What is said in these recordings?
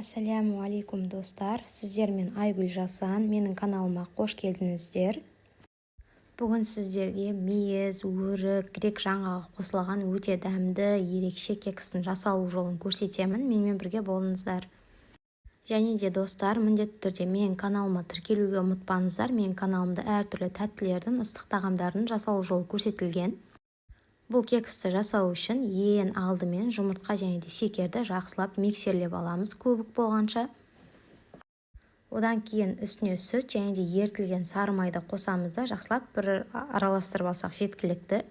Ассалямуалейкум, достар! Сіздермен Айгүл Жасан. Менің каналыма қош келдіңіздер! Бүгін сіздерге мейіз, өрік, грек жаңғағы қосылған өте дәмді, ерекше кекстің жасалу жолын көрсетемін. Менімен бірге болыңыздар. Және де, достар, міндетті түрде менің каналыма тіркелуге ұмытпаңыздар. Менің каналымда әртүрлі тәттілердің, ыстық тағамдардың жасалу жолы көрсетілген. Бұл кексті жасау үшін ең алдымен жұмыртқа және де шекерді жақсылап миксерлеп аламыз көбік болғанша. Одан кейін үстіне сүт және де ерітілген сары майды қосамыз да, жақсылап бір араластырып алсақ, жеткілікті.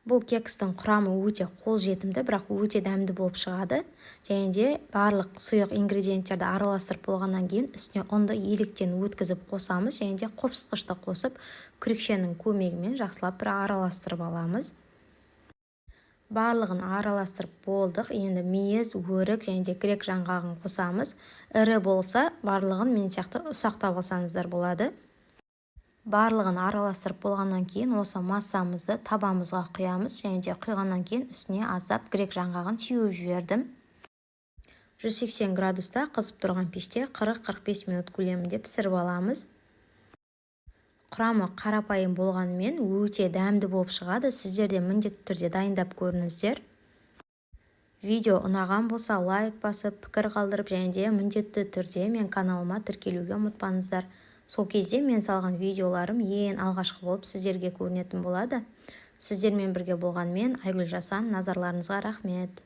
Бұл кекстің құрамы өте қолжетімді, бірақ өте дәмді болып шығады. Және де барлық сұйық ингредиенттерді араластырып болғаннан кейін үстіне ұнды електен өткізіп қосамыз және де қопсытқышты қосып, күрекшенің көмегімен жақсылап бір араластырып аламыз. Барлығын араластырып болдық. Енді мейіз, өрік және де грек жаңғағын қосамыз. Ірі болса, барлығын мен сияқты ұсақтап алсаңыздар болады. Барлығын араластырып болғаннан кейін осы массамызды табамызға құямыз және де құйғаннан кейін үстіне аздап грек жаңғағын сеуіп жібердім. 180 градуста қызып тұрған пеште 40-45 минут көлемінде пісіріп аламыз. Құрамы қарапайым болғанымен, өте дәмді болып шығады. Сіздер де міндетті түрде дайындап көріңіздер. Видео ұнаған болса, лайк басып, пікір қалдырып және де міндетті түрде мен каналыма тіркелуге ұмытпаңыздар. Сол кезде мен салған видеоларым ең алғашқы болып сіздерге көрінетін болады. Сіздермен бірге болған мен, Айгүл Жасан. Назарларыңызға рахмет!